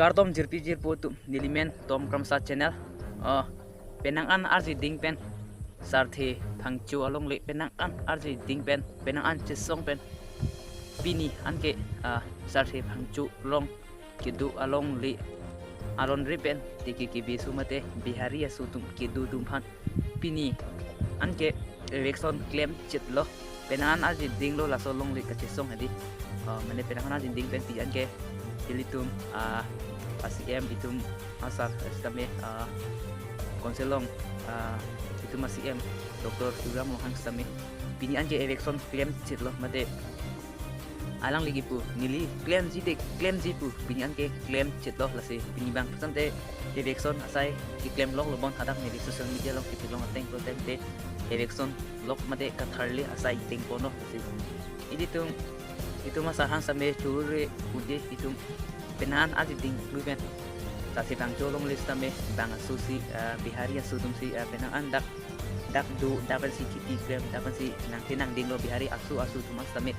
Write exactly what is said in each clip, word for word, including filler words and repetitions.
Kardom jirpi jirpo atum, neli men Tom Kramsa channel. Oh, penang an arjiding pen, Sarthe Phangcho alongle penang an arjiding pen, penang an chesong pen, pini anke, ah, Sarthe Phangcho along kedo alongle aron re pen, tiki kibi asu mate Bihari asu atum kedo atum aphan pini anke eviction klemchitlo. Penang an arjidinglo laso alongle kachesong hadi. Ah, mane penang an arjiding pen pini anke ilitum, ah, a-C M itum asar sitame, ah, Council along, ah, itum a-C M Doctor Tuliram Ronghang sitame pini anke eviction klemchitlo, mate alangli kipu, neli klemji te klemji pu, pini anke klemchitlo. Lasi pini abang pusante eviction asai keklem longlobon, hadak neli social media along kepilong ateng pro teng te eviction lok mate katharle asai tengponlo. Lasi ilitum, itum asar aphan sitame churu re pu de, itum penang an arjiding lu pen, Sarthe Phangcho alongle sitame bang asu si, ah, Bihari asu atum si, ah, penang an dak, dak do, dak pensi kiti klem, dak pensi nangthe nangdinglo Bihari asu asu atum sitame.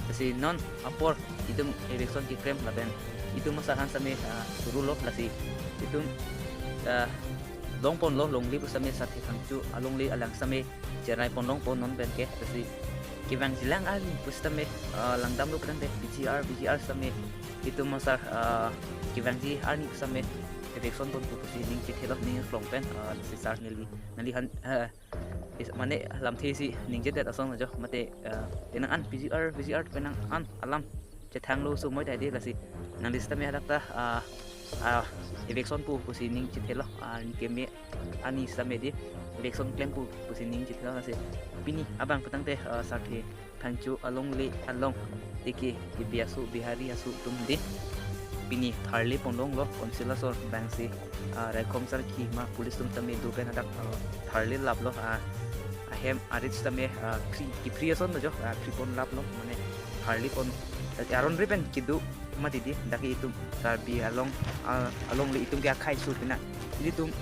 Lasi non apor itum eviction keklem lapen itum asar aphan sitame, ah, churulo. Lasi itum, ah, longponlo, longle pusitame Sarthe Phangcho alongle alang sitame cherai pon longpo non pen ke. Lasi kevangji lang arni pusitame, ah, langdamlo pudang de P G R, P G R sitame itum asar, ah, kevangji arni pusitame eviction ponpo pusi ning chethelo, ning arlong pen, ah, lasi sar neli, neli aphan, ah, is, mane lamthe si ningjedet ason ajo, mate, ah, penang an P G R, P G R penang an alam chethanglo so moi ta de. Lasi nangli sitame hadak ta, ah, ah, eviction po pusi ning chethelo, ah, ning keme arni sitame de, eviction klempo pusi ning chethelo. Lasi pini abang pusante, ah, Sarthe Phangcho alongle along tiki kibi asu Bihari asu atum de pini tharle pon longlo, Council asor bang si, ah, raikom sarki ma police atum sitame do pen hadak, ah, tharle laplo, ah, ahem arit sitame, ah, free, ki-free ason ajo, ah, free pon laplo, mane tharle pon, aron re pen kedo mati de, dak itum Karbi along, ah, alongle itum ke akhei su pina, ilitum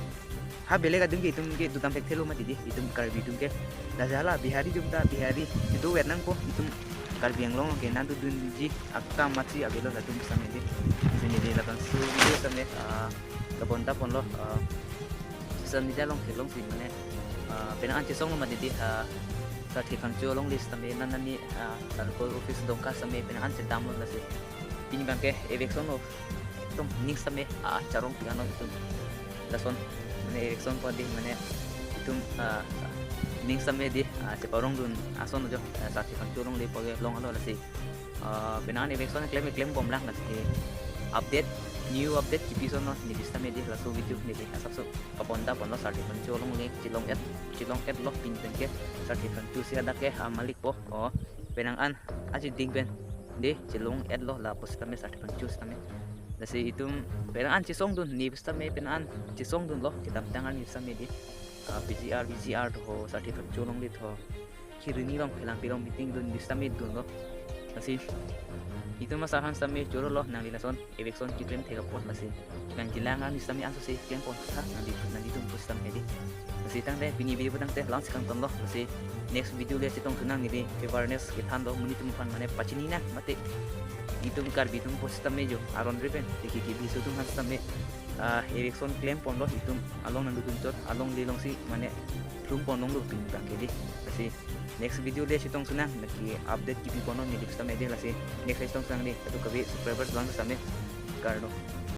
ha belek adung ke itum ke dodam thekthelo mati de, itum Karbi atum ke. Lasi hala Bihari atum ta Bihari kedo vet nangpo, itum Karbi Anglong ke nangdodunji akam mati avelo latum sitame de. Sini de labang su video sitame, ah, kapon ta ponlo, ah, social media along kelong si mane, ah, penang an chesonglo mati de, ah, Sarthe Phangcho alongle sitame nan nani, ah, circle office Dongka sitame penang an chedamlo. Lasi pini abang ke eviction lo, ekdom ning sitame, ah, charong pi ano itum. Lason mane eviction po de, mane itum, ah, ning sitame de, ah, cheparongdun ason ajo, ah, Sarthe Phangcho alongle po ke longlo. Lasi, ah, penang an eviction klem klembom lang, lasi update, new update kipi ason lo, neli sitame de laso video neli asapso kapon ta ponlo. Sarthe Phangcho alongle chelong-et, chelong-etlo pini pen ke. Sarthe Phangcho si hadak ke, ah, malikpo, oh, penang an arjiding pen de chelong-etlo lapu sitame Sarthe Phangcho sitame. Lasi itum penang an chesongdun, neli sitame penang an chesongdunlo, kedamtang arni sitame de, ah, P G R, P G R tho, Sarthe Phangcho alongle tho, Kheroni along, Phelangpi along meeting dun, neli sitame dunlo. Lasi itum asar aphan sitame churulo, nangli lason eviction keklem thek apot. Lasi nangji lang arni sitame anso si klem pon tha, nangli, nanglitum pusitame de. Lasi tangte pini video pusante la-an si kangtonlo. Lasi next video le chetongthu nang, neli awareness kethanlo monit atum aphan, mane pachini nang mate itum Karbi atum pusitame jo aron re pen tiki kibi asu atum aphan sitame, ah, eviction klem ponlo, itum along nangdodun chot, alongle along si mane plung pon longlo pini abang ke de. Lasi next video le chetongthu nang, lake update kipi ponlo neli pusitame de. Lasi next le chetongthu nang de, kadokave subscribers lang sitame, kardom.